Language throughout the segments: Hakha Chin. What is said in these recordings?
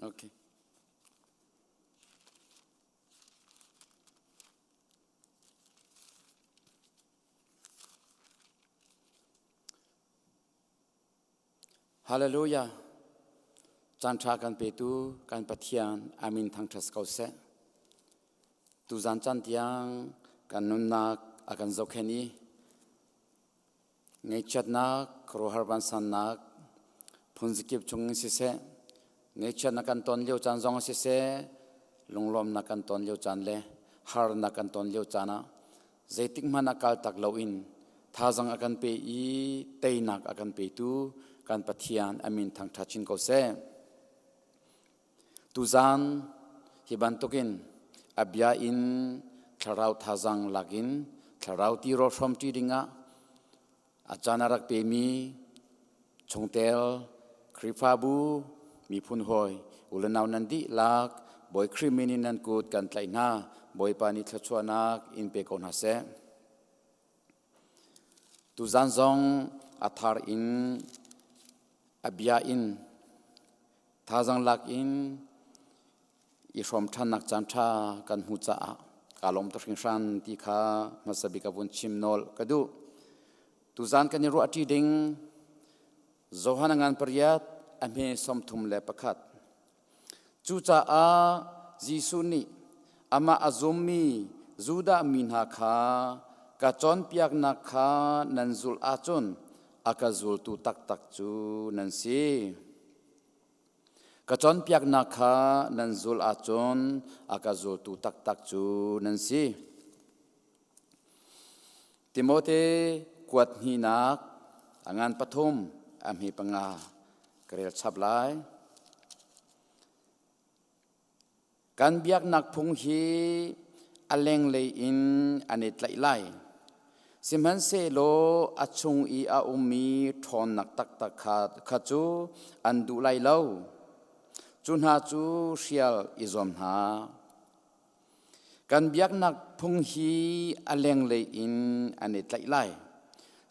Okay. Hallelujah. Caan ṭha kan petu kan Pathian amin thangṭhat ko seh. Tuzan caan tiang kan nunnak a kan zohkhenh i Ngaihchiatnak, khuaruahhar vansannak, phunzikip chung in siseh, ngaihchiatnak kan ton lio caan zong siseh, lunglawmnak kan ton lio caan le harnak kan ton lio caan ah zeitik hmanh ah kaltak loin thazang a kan pe i teinak a kan petu kan Pathian a min thangṭhat chin ko seh. Tuzaan hi bantukin a bia in thlarau thazang lakin thlarau tirawl hrawmṭi dingah a caan a rak pemi chungtel Khrihfabu miphun hawi u le nau nan dihlak Bawi Khrih min in nan kut kan tlaih hna. Bawipa nih thluachuahnak in pe ko hna seh. Tuzaan zong a thar in a bia in Thazang lak in i hrawm ṭhannak caanṭha kan hmuh caah kaa lawm tuk hringhran ti kha hmasa bik a vun chim nawl ka duh. Tuzaan kan i ruahṭi ding Johan a ngan pariat a hme 31. Cucaah Jesuh nih amah a zummi Judah mi hna kha ka cawnpiaknak kha nan zulh ahcun a ka zultu taktak cu nan si. Ka cawnpiaknak kha nan zulh ahcun a ka zultu taktak cu nan si. Timote kuat hnihnak a ngan pathum a hme panga ka rel chap lai. Kan biaknak phung hi a lenglei in an i tlaih lai. Sihmanhsehlaw a chung i a ummi ṭhawnnak taktak kha cu an duh lai lo. Cu hna cu hrial i zuam hna. Kan biaknak phung hi a lenglei in an i tlaih lai.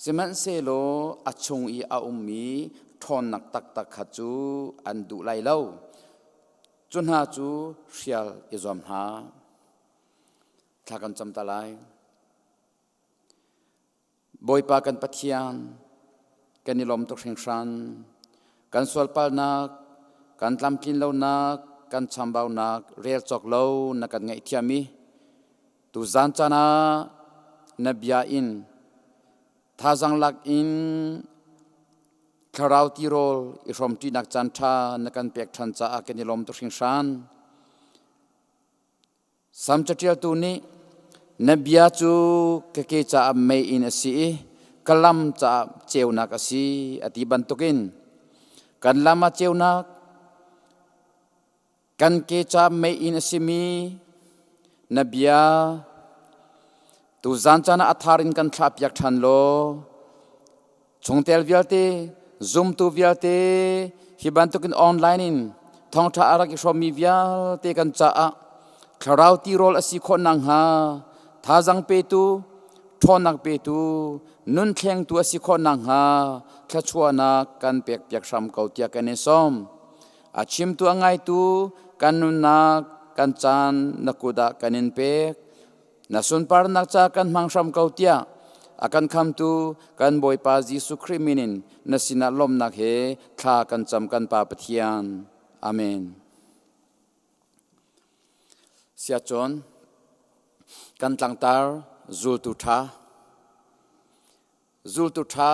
Sihmanhsehlaw a chung i a ummi ṭhawnnak taktak kha cu an duh lai lo. Cu hna cu hrial i zuam hna. Thla kan cam ta lai. Bawipa kan Pathian, kan i lawm tuk hringhran. Kan sualpalnak, kan tlamtlin lonak, kan chambaunak rel cawk lo na kan ngaihthiam i tuzaan caan ah na bia in thazang lak in thlarau tirawl i hrawmṭinak caan ṭha na kan pek ṭhan caah kan i lawm tuk hringhran. Sam caṭialtu nih na bia cu ka ke caah meiinn a si i ka lam caah ceunak a si a ti bantukin kan lam ah ceunak kan ke caah meiinn a simi na bia tuzaan caan ah a thar in kan thlahpiak ṭhan law chungtel vialte zumtu vialte hi bantukin online in thawngṭha a rak i hrawmmi vialte kan caah thlarau tirawl a si khawh nakhnga thazang petu ṭhawnnak petu nun thlengtu a si khawh nakhnga thluachuahnak kan pekpiak hram ko tiah kan in sawm a chimtu a ngaitu kan nunnak kan caan na kut ah kan in pek Na sunparnak ca kan hmang hram ko tiah a kan khamtu kan Bawipa Jesuh Khrih min in na sinah lawmhnak he thla kan cam kan Pa Pathian. Amen. Siacun kan tlangtar zultu ṭha zultu ṭha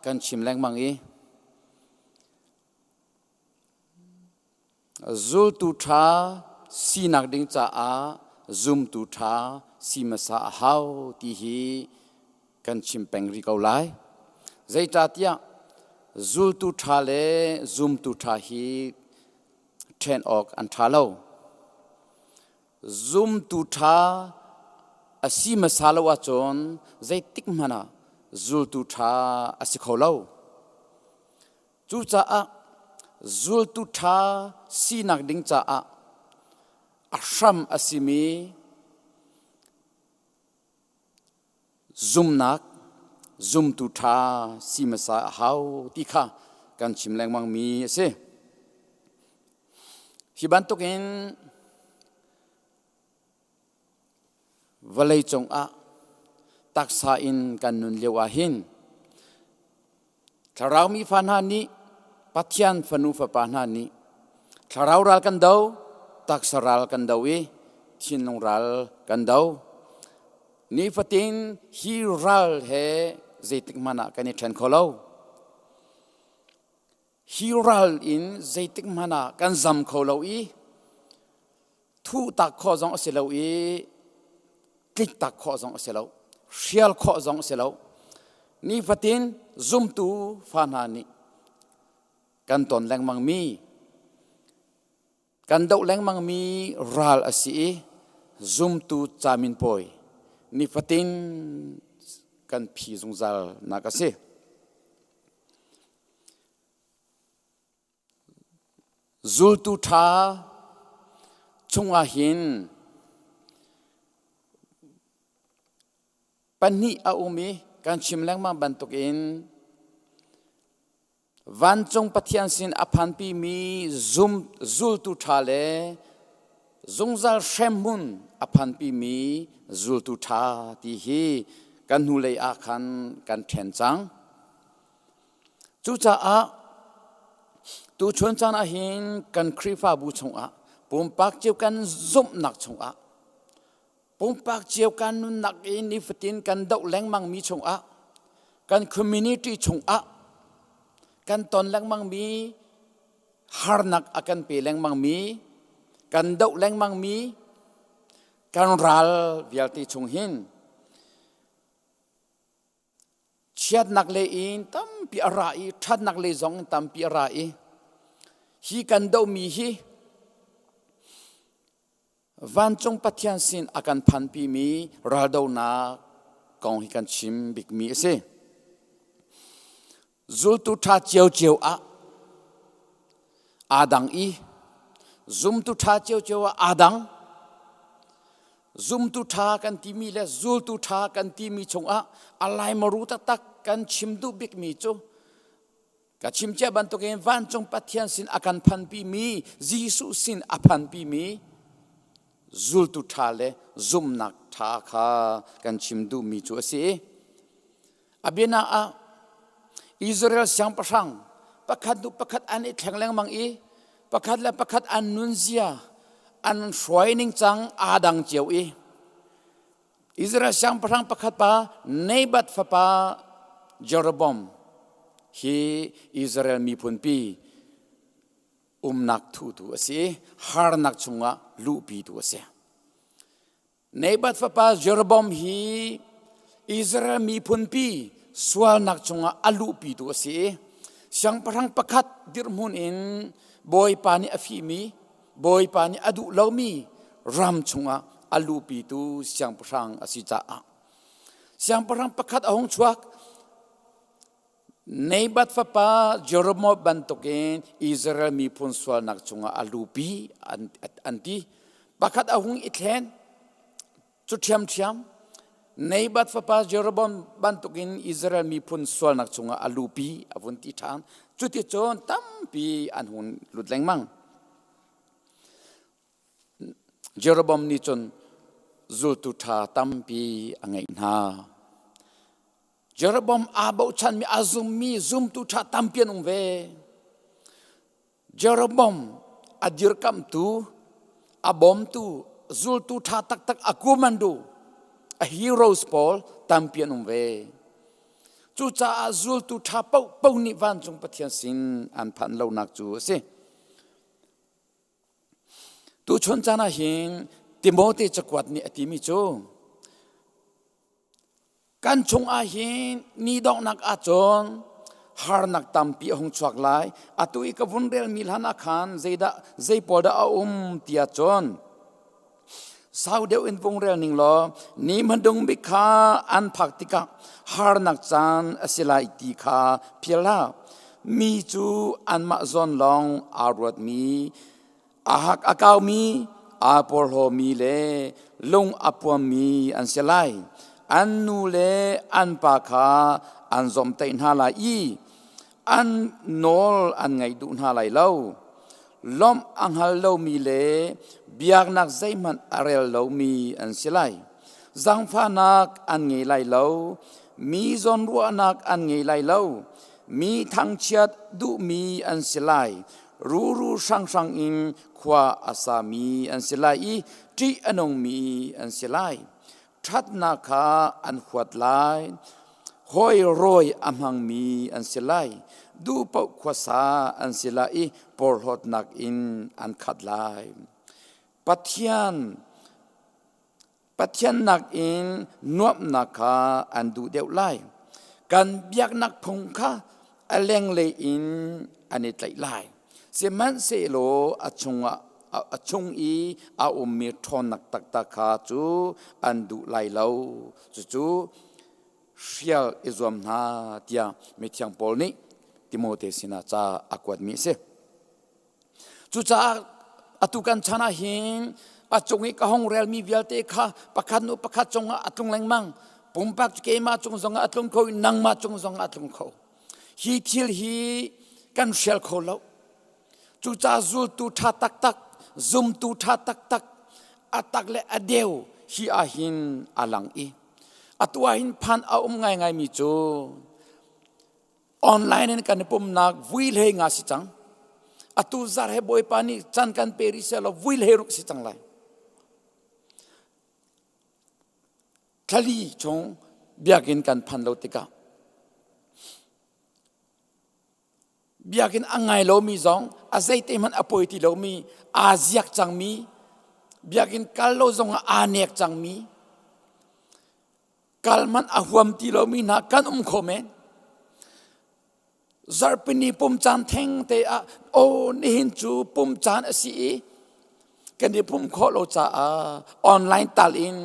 kan chim lengmang i Zultu ṭha sinak ding caah zumtu ṭha si hmasa a hau ti hi kan chim peng rih ko lai. Zeicahtiah zultu ṭha le zumtu ṭha hi ṭhen awk an ṭha lo. Zumtu ṭha a si hmasa lo ahcun zeitik hmanh ah zultu ṭha a si kho lo. Cucaah zultu ṭha sinak ding caah a hram a simi zumnak, zumtu ṭha si hmasa a hau ti kha kan chim lengmangmi a si. Hi bantukin vawlei cungah taksa in kan nun lio ah hin thlarau mi fa hna nih Pathian fanu fapa hna nih thlarau ral kan do, taksa ral kan do i thinlung ral kan do. Nifatin hi ral he zeitik hmanh ah kan i ṭhen kho lo. Hi ral in zeitik hmanh ah kan zam kho lo i thuh tak khawh zong a si lo i tlik tak khawh zong a si lo, hrial khawh zong a si lo. Nifatin zumtu fa hna nih kan ton lengmangmi Kan doh lengmangmi ral a si i zumtu caminpawi nifatin kan phi zungzal nak a si. Zultu ṭha chungah hin pahnih a um i kan chim lengmang bantukin Vancung Pathian sin a phanpimi zum zultu ṭha le zungzal hremhmun a phanpimi zultu ṭha ti hi kan hnulei ah khan kan ṭhen cang. Cucaah tuchun caan ah hin kan Khrihfabu chungah pumpak cio kan zumhnak chungah pumpak cio kan nunnak i nifatin kan doh lengmangmi chungah kan community chungah kan ton lengmangmi harnak a kan pe lengmangmi kan doh lengmangmi kan ral vialte chung hin chiatnak lei in tampi a ra i ṭhatnak lei zong in tampi a ra i hi kan dohmi hi Vancung Pathian sin a kan phanpimi raldonak kong hi kan chim bikmi a si. Zultu ṭha ciocio ah aa dang i zumtu ṭha ciocio ah aa dang. Zumtu ṭha kan timi le zultu ṭha kan timi chungah a laimaru taktak kan chim duh bikmi cu Ka chim cia bantukin vancung Pathian sin a kan phanpimi Jesuh sin a phanpimi zultu ṭha le zumhnak ṭha kha kan chim duhmi cu a si. A biana ah Israel siangpahrang pakhat hnu pakhat an i thleng lengmang i pakhat le pakhat an nunzia an hruai ningcang aa dang cio i Israel siangpahrang pakhat pa Nebat fapa Jeroboam hi Israel miphunpi umnak thutu a si i harnak chungah luhpitu a si. Nebat fapa Jeroboam hi Israel miphunpi sualnak chungah a luhpitu a si i siangpahrang pakhat dirhmun in Bawipa nih a fihmi Bawipa nih a duh lomi ram chungah a luhpitu siangpahrang a si caah siangpahrang pakhat a hung chuak. Nebat fapa Jeroboam bantukin Israel miphun sualnak chungah a luhpi an ti. Pakhat a hung i thlen cu ṭhiamṭhiam. Nebat fapa Jeroboam bantukin Israel miphun sualnak chungah a luhpi a vun ti ṭhan. Cuticun tampi an hun lut lengmang. Jeroboam nih cun zultu ṭha tampi a ngeih hna. Jeroboam aa bochanmi, a zummi zumtu ṭha tampi an um ve. Jeroboam a dirkamhtu, a bawmtu, zultu ṭha taktak a kumandu, a heroes pawl tampi an um ve. Cucaah zultu ṭha paohpaoh nih vancung Pathian sin an phanh lonak cu a si. Tuchun caan ah hin Timote cakuat nih a timi cu kan chungah hin ni donghnak ahcun harnak tampi a hung chuak lai. Atu i ka vun relmi hlan ah khan zeidah zei pawl dah a um ti ahcun sau deuh in vung rel ning law ni hmadung bik kha an phak tikah harnak caan a si lai ti kha phil hlah. Mi cu anmah zawn lawng aa ruatmi, a hak a kaumi, aa porhlawmi le lung a puammi an si lai. An nu le an pa kha an zawmhtaih hna lai i an nawl an ngaih duh hna lai lo. Lawmh a hngal lomi le biaknak zeihmanh a rel lomi an si lai. Zaangfahnak an ngei lai lo, mi zawnruahnak an ngei lai lo, mi thangchiat duhmi an si lai, ruru hranghrang in khua a sami an si lai i ṭih a nungmi an si lai. Ṭhatnak kha an huat lai, hawi rawi a hmangmi an si lai, duh paoh khuasa an si lai i porhlawtnak in an khat lai. Pathian Pathian nakin nuamhnak kha an duh deuh lai. Kan biaknak phung kha a lenglei in an i tlaih lai. Sihmanhsehlaw a chungah a chung i a ummi ṭhawnnak taktak kha cu an duh lai lo. Cucu hrial i zuam hna tiah mithiang Paul nih Timote sinah ca a kuatmi a si. Cucaah atu kan chan ah hin a cung i ka hong relmi vialte kha pakhat hnu pakhat cungah a tlung lengmang. Pumpak cu keimah cung zongah a tlung kho i nangmah cung zongah a tlung kho. Hi thil hi kan hrial kho lo. Cucaah zultu ṭha taktak, zumtu ṭha taktak, a tak le a deu hi ah hin a lang i atu ah hin phan a um ngaingaimi cu Online in kan i pumnak vui hlei nga si cang. Atu zar he Bawipa nih can kan pe rih seh law vui hlei ruk si cang lai. Thlali chung biakinn kan phan lo tikah biakinn a ngai lomi zong a zeite hmanh a poi ti lomi aa ziak cangmi biakinn kal lo zong ah aa nek cangmi Kal hmanh a huam ti lomi hna kan um kho men. Zarhpini pum caan theng te ah aw nihin cu pum caan a si i kan i pum khawh lo caah online tal in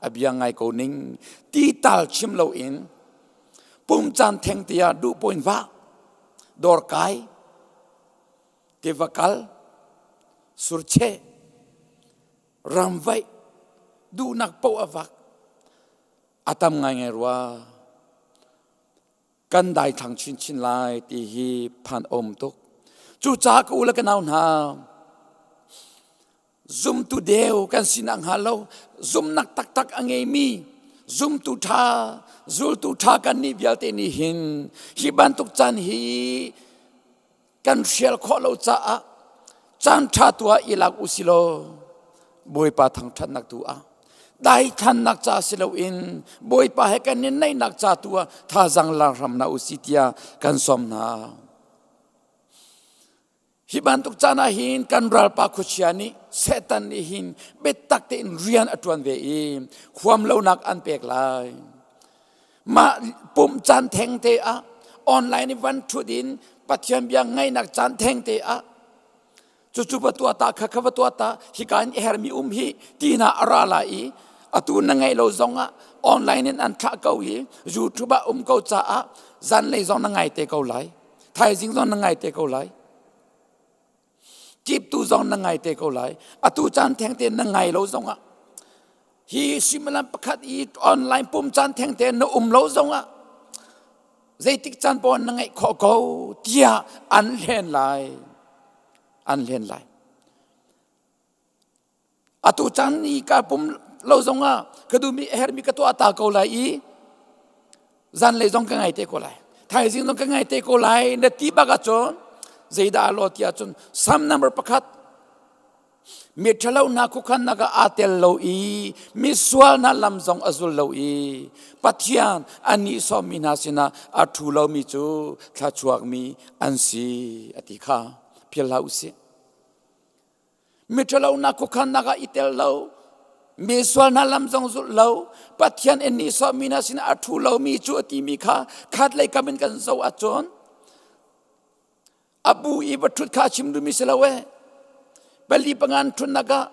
a bia ngai ko ning ti tal chim lo in pum caan theng te ah duh point va dawr kai tiva kal surche ramvaih duhnak paoh a vak a tam ngaingai rua kan daithlang chinchin lai ti hi phan om tuk cucaah ka u le ka nau hna zumtu deu kan sinak hnga lo zumnak taktak a ngeimi zumtu ṭha zultu ṭha kan nih vialte nih hin hi bantuk caan hi kan hrial khawh lo caah caan ṭha tu ah i lak u si law Bawipa thangṭhatnak tu ah daithlannak ca si loin Bawipa he kan i naihnak ca tu ah thazaang la hram hna u si tiah kan sawm hna. Hi bantuk caan ah hin kan ralpa khuachia nih Satan nih hin biatak tein rian a ṭuan ve i huam lonak an pek lai. Mah pumh caan theng te ah online i van ṭhut in Pathian bia ngaihnak caan theng te ah cucu va tuah ta kha kha va tuah ta hika in i hermi um hi tina a ra lai i atu na ngaih lo zong ah online in an thlah ko i YouTube ah um ko caah zanlei zong na ngai te ko lai thaizing zong na ngai te ko lai Kiptu zong na ngai te ko lai. Atu caan theng te na ngai lo zong ah hi suimilam pakhat i online pum caan theng te na um lo zong ah zeitik caan paoh na ngaih khawh ko tiah an hlen lai. An hlen lai. Atu caan i ka pum lo zongah ka duhmi a herhmi ka tuah ta ko lai i zanlei zong ka ngai te ko lai. Thaizing zong ka ngai te ko lai na ti bak ahcun zeidah a law ti ahcun Psalm number pakhat mi ṭhalo hna khuakhannak ah aa tel lo i misual hna lam zong a zul lo i Pathian a nihsawhmi hna sinah a ṭhu lomi cu thluachuakmi an si a ti kha philh hlah u sih. Miṭhalonak khuakhannak ah i tel lo, mi sual hna lam zong zulh lo, Pathian in nihsawhmi hna sinah a ṭhu lomi cu a timi kha khat lei kam in kan zoh ahcun a bu i va ṭhut kha a chim duhmi si lo ee. Pali pangan ṭhutnak ah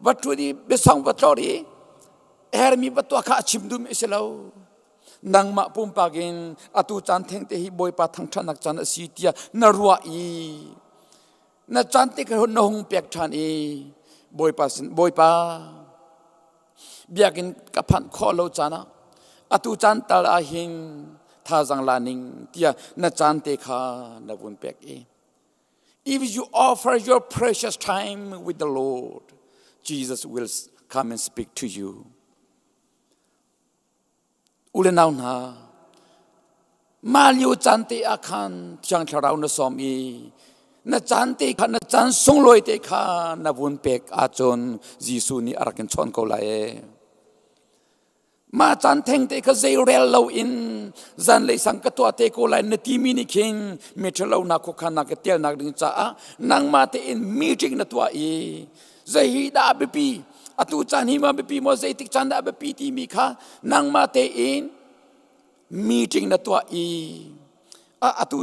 va ṭhut i biasong va tlor i hermi va tuah kha a chim duhmi si lo. Nangmah pumpak in atu caan thengte hi Bawipa thangṭhatnak caan a si tiah na ruah i na caan te kha na hung pek ṭhan i Bawipa sin Bawipa biakinn ka phanh khawh lo caan ah atu caan tal ah hin thazaang la ning tiah na caan te kha na vun pek i. If you offer your precious time with the Lord, Jesus will come and speak to you. U le nau hna, mah lio caan te ah khan Thiang Thlarau na sawm i na caan te kha na caan sunglawi te kha na vun pek ahcun Jesuh nih a rak in chawn ko lai ee. Mah caan theng te kha zei rel lo in zanlei sang ka tuah te ko lai na timi nih khin miṭhalo na khuakhannak ka telnak ding caah nangmah tein meeting na tuah i zei hi dah biapi atu caan hi ma biapi maw zeitik caan dah biapi timi kha nangmah tein meeting na tuah i atu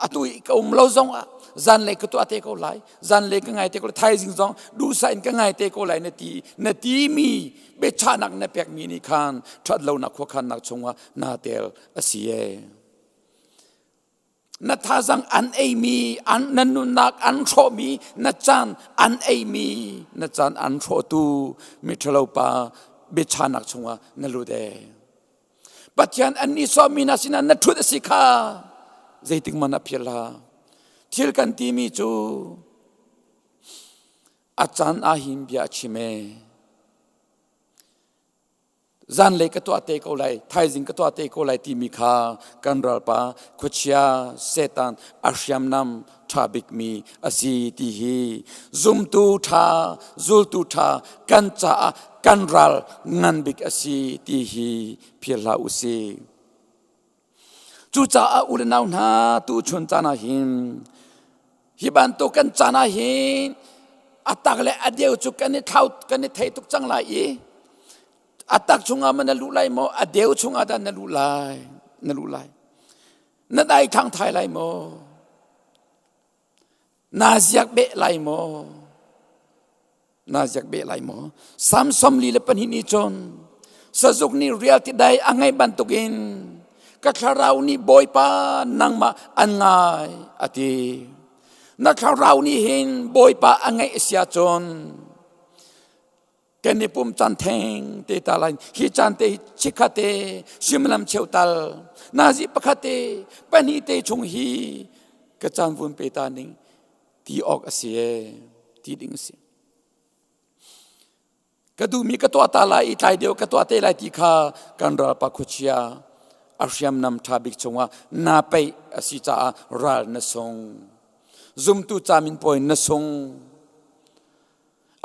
atu ka um lo zong ah zanlei ka tuah te ko lai zanlei ka ngai te ko lai thaizing zong duhsah in ka ngai te ko lai na ti na ti mi biachahnak na pek mi nih khan ṭhat lonak khuakhannak chungah naa tel a si e na thazang an ei mi an na nunnak an hrawh mi na caan an ei mi na caan an hrawhtu miṭhalo pa biachahnak chungah na lut e Pathian an nih sawmmi hna sinah na ṭhut a si kha zeitik man a phil hlah. Thil kan timi cu a caan ahhin bia a chim ee. Zanlei ka tuah te ko lai, thaizing ka tuah te ko lai timi kha kan ralpa khuachia Satan a hriamnam ṭha bikmi a si ti hi zumtu ṭha, zultu ṭha kan caah kan ral ngan bik a si ti hi philh hlah u sih. Cucaah u le nau hna tuchun caan ah hin hi bantuk kan caan ah hin a tak le a deu cu kan i thlau kan i thei tuk cang lai i a tak chungah ma na luh lai maw a deu chungah dah na luh lai na luh lai na dai thang thai lai maw naa ziak beh lai maw naa ziak beh lai maw Sam 42 nih cun sazuk nih rial ti dai a ngaih bantukin ka thlarau nih Bawipa nangmah an ngai a ti na thlarau nih hin Bawipa a ngaih a si ahcun Kan i pum caan theng te ta lai hi caan te chikkhat te suimilam cheu tal nazi pakhat te pahnih te chung hi ka caan vun pe ta ning ti awk a si e ti ding a si ka duhmi ka tuah ta lai i tlai deuh ka tuah te lai ti kha kan ralpa khuachia a hriamnam ṭha bik chungah naa peih a si caah ral na sung zumtu camin pawi na sung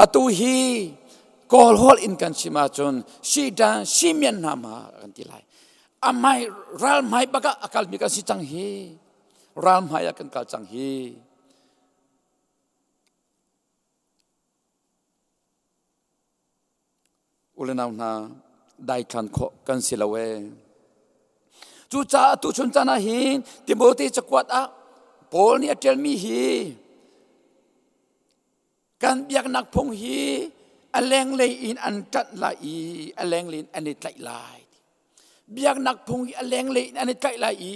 Atu hi Kawl holh in kan chim ahcun Sidan Simian hna ma kan ti lai. A hmai ral hmai bak ah a kalmi kan si cang hi. Ral hmai ah kan kal cang hi. Ulenau hna daithlan khawh kan si lo ee. Cucaah tuchun caan ah hin Timote cakuat ah Paul nih a ṭialmi hi Kan biaknak phung hi a lenglei in an ṭanh lai i a lenglei in an i tlaih lai. Biaknak phung hi a lenglei in an i tlaih lai i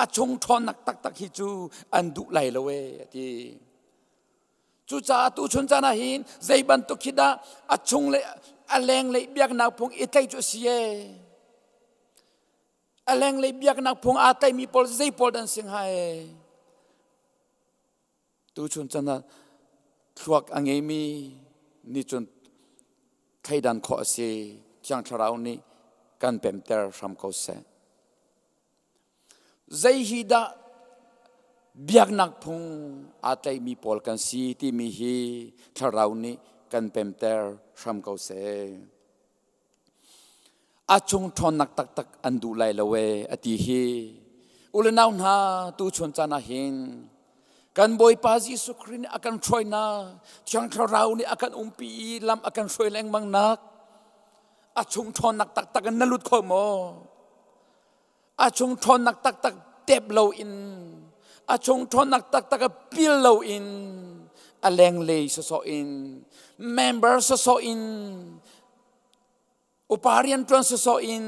a chung ṭhawnnak taktak hi cu an duh lai lo ee a ti. Cucaah tuchun caan ah hin zei bantuk khi dah a chung le a lenglei biaknak phung i tlaih cu a si ee. A lenglei biaknak phung aa tlaihmi pawl zei pawl dah an si hnga ee. Tuchun chan ah thluak a ngeimi nih cun thleidan khawh a si. Thiang Thlarau nih kan pemter hram ko seh. Zei hi dah biaknak phung aa tlaihmi pawl kan si timi hi Thlarau nih kan pemter hram ko seh. A chung ṭhawnnak taktak an duh lai lo ee a ti hi. U le nau hna tuchun caan ah hin kan Bawipa Jesuh Khrih nih a kan hruainak Thiang Thlarau nih a kan umpi i lam a kan hruai lengmang nak a chung ṭhawnnak taktak in na lut kho maw? A chung ṭhawnnak taktak tep loin a chung ṭhawnnak taktak a pil loin a lenglei sawsawh in member sawsawh in upa rian ṭuan sawsawh in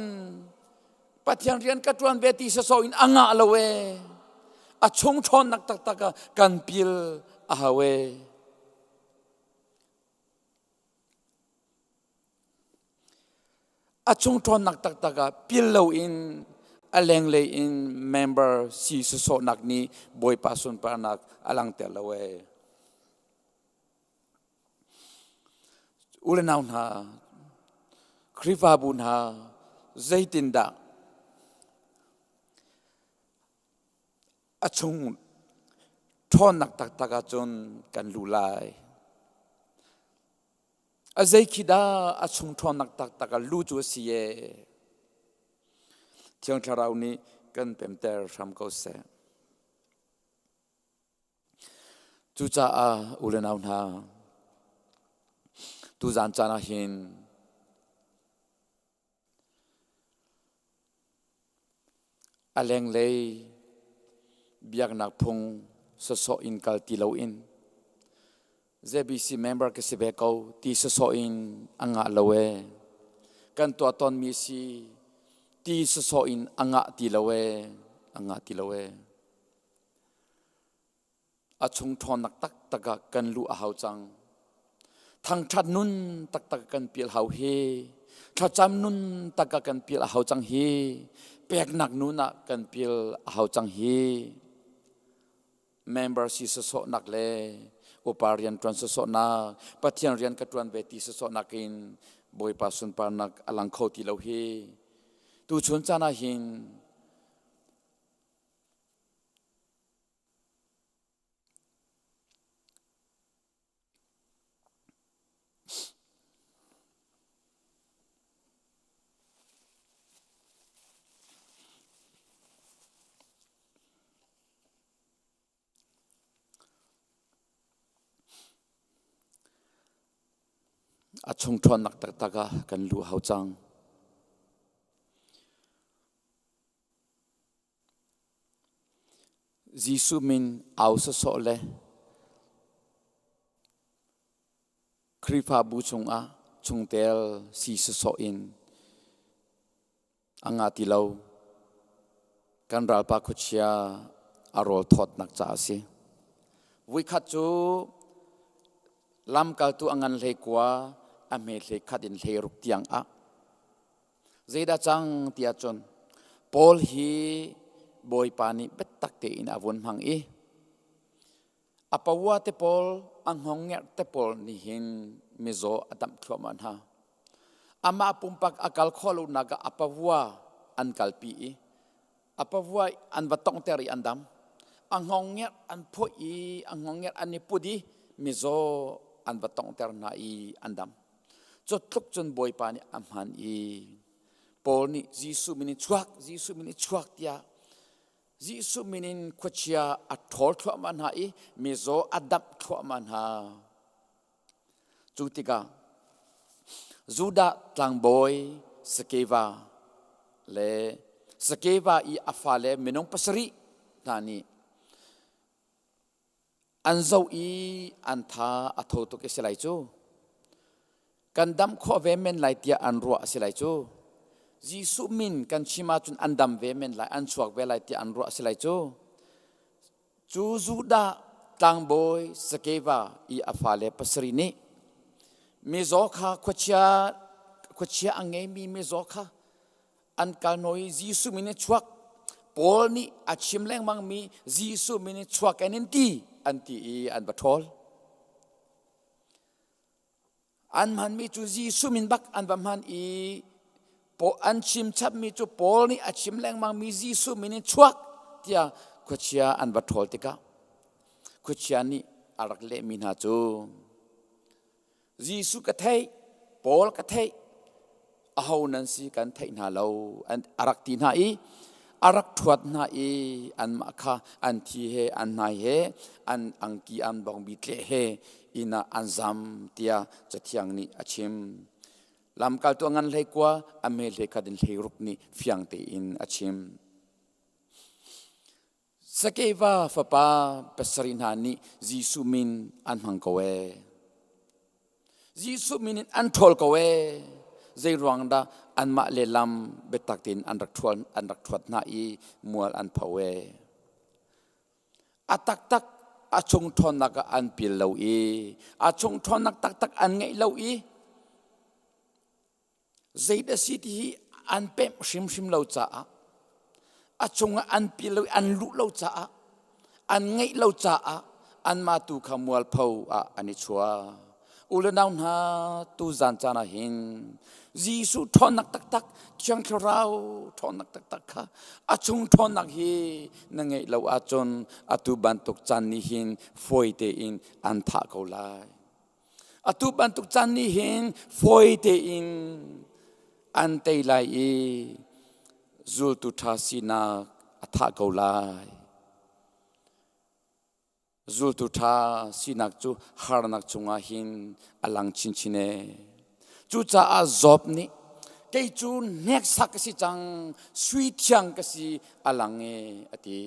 Pathian rian ka ṭuan ve ti sawsawh in a ngah lo ee a chung ṭhawnnak taktak ah kan pil a hau ee a chung ṭhawnnak taktak ah pil loin A lenglei in member si sawsawhnak nih Bawipa sunparnak a langhter lo ee. U le nau hna, Khrihfabu hna zeitindah a chung ṭhawnnak taktak ahcun kan luh lai? A zei khi dah a chung ṭhawnnak taktak ah lu cu a si ee? Thiang Thlarau nih kan pemter hram ko seh. Cucaah u le nau hna, tuzan caan ah hin a lenglei biaknak phung sawsawh in kal ti loin ZBC member ka si ve ko ti sawsawh in a ngah lo ee. Kan tuah tawnmi si ti sawsawh in a ngah ti lo ee, a ngah ti lo ee. A chung ṭhawnnak taktak ah kan luh a hau cang. Thangṭhat nun taktak kan pial hau hi. Thlacam nun tak ah kan pial a hau cang hi. Peknak nun ah kan pial a hau cang hi. Member si sawsawhnak le upa rian ṭuan sawsawhnak, Pathian rian ka ṭuan ve ti sawsawhnak in Bawipa sunparnak a lang kho ti lo hi. Tuchun caan ah hin A chung ṭhawnnak taktak ah kan luh hau cang. Jesuh min au sawsawh le Khrihfabu chungah chungtel si sawsawh in a nga ti lo. Kan ralpa khuachia a rawl thawtnak caah a si. Voikhat cu lamkaltu a ngan hlei kua a hme hlei khat in hlei ruk tiang ah Zeidah cang ti ahcun Paul hi Bawipa nih biatak tein a vun hmang i a pawa te pawl a hngongngerh te pawl nih hin mizaw a damh thluahmah hna. Amah pumpak a kal khawh lonak ah a pavua an kalpi i a pavua an va tonghter i an dam. A hngongngerh an phoih i a hngongngerh an i put i mizaw an va tonghter hna i an dam. Cu tluk cun Bawipa nih a hman i Paul nih Jesuh min in chuak, Jesuh min in chuak tiah Jesuh min in khuachia a ṭhawl thluahmah hna i mizaw a damh thluahmah hna. Cu tikah Judah tlangbawi Skeva le Skeva i a fale minung pasarih hna nih An zoh i an tha a tho tuk i si lai cu. Kan dam khawh ve men lai tiah an ruah a si lai cu. Jesuh min kan chim ahcun an dam ve men lai, an chuak ve lai tiah an ruah a si lai cu. Cu Judah tlangbawi Skeva i a fale pasarih nih mizaw kha khuachia khuachia a ngeimi mizaw kha an kalnawi i Jesuh min in chuak Paul nih a chim lengmangmi Jesuh min in chuak en in ti an ti i an va ṭhawl. An hmanmi cu Jesuh min bak an va hman i an chim chapmi cu Paul nih a chim lengmangmi Jesuh min in chuak tiah khuachia an va ṭhawl tikah khuachia nih a rak lehmi hna cu Jesuh ka theih, Paul ka theih, aho nan si kan theih hna lo an a rak ti hna i a rak ṭhuat hna i anmah kha an thi he an hnai he an angki an bawngbi tleh he inn ah an zam tiah Cathiang nih a chim. Lamkaltu a ngan hlei kua a me hlei khat in hlei ruk nih fiang tein a chim. Sakeva fapa pasarih hna nih Jesuh min an hmang ko ee. Jesuh min in an ṭhawl ko ee. Zei ruang dah anmah le lam biatak tein an rak ṭhual an rak ṭhuat hna i mual an pho ee. A taktak a chung ṭhawnnak ah an pil lo i a chung ṭhawnnak taktak an ngeih lo i zeidah si ti hi an pemh hrimhrim lo caah. A chungah an pil lo i an luh lo caah, an ngeih lo caah anmah tu kha mualpho ah an i chuah. U le nau hna, tu zan caan ah hin Jesuh ṭhawnnak taktak, Thiang Thlarau ṭhawnnak taktak kha a chung ṭhawnnak hi na ngeih lo ahcun atu bantuk caan nih hin fawi tein an thah ko lai. Atu bantuk caan nih hin fawi tein an tei lai i zultu ṭha sinak a thah ko lai. Zultu ṭha sinak cu harnak chungah hin a lang chinchin ee. Cucaah Job nih kei cu hneksak ka si cang, sui thiang ka si a lang ee a ti.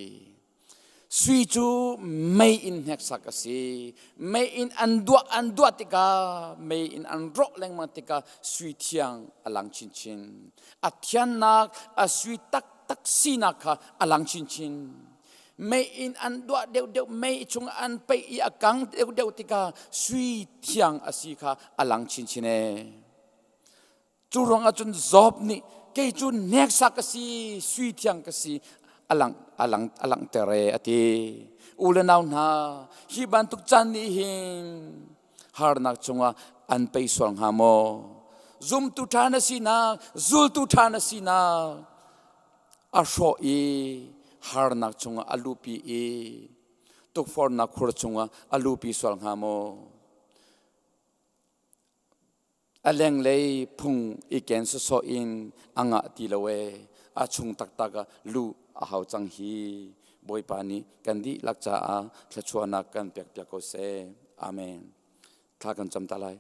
Sui cu mei in hneksak a si. Mei in an duah an duah tikah, mei in an rawh lengmang tikah sui thiang a lang chinchin. A thiannak, a sui taktak sinak kha a lang chinchin. Mei in an duah deuhdeuh, mei chung an peih i a kang deuhdeuh tikah sui thiang a si kha a lang chinchin ee. Cu ruangah cun Job nih kei cu hneksak ka si, sui thiang ka si a lang a lang a langhter e a ti. U le nau hna, hi bantuk caan nih hin harnak chungah an pei sual hnga maw? Zumtu ṭha na sinak, zultu ṭha na sinak a hrawh i harnak chungah a lupi i tukforhnak khur chungah a lupi sual hnga maw? A lenglei phung i ken sawsawh in a ngah ti lo ee. A chung taktak ah luh a hau cang hi. Bawipa nih kan dihlak caah thluachuahnak kan pekpiak ko seh. Amen. Thla kan cam ta lai.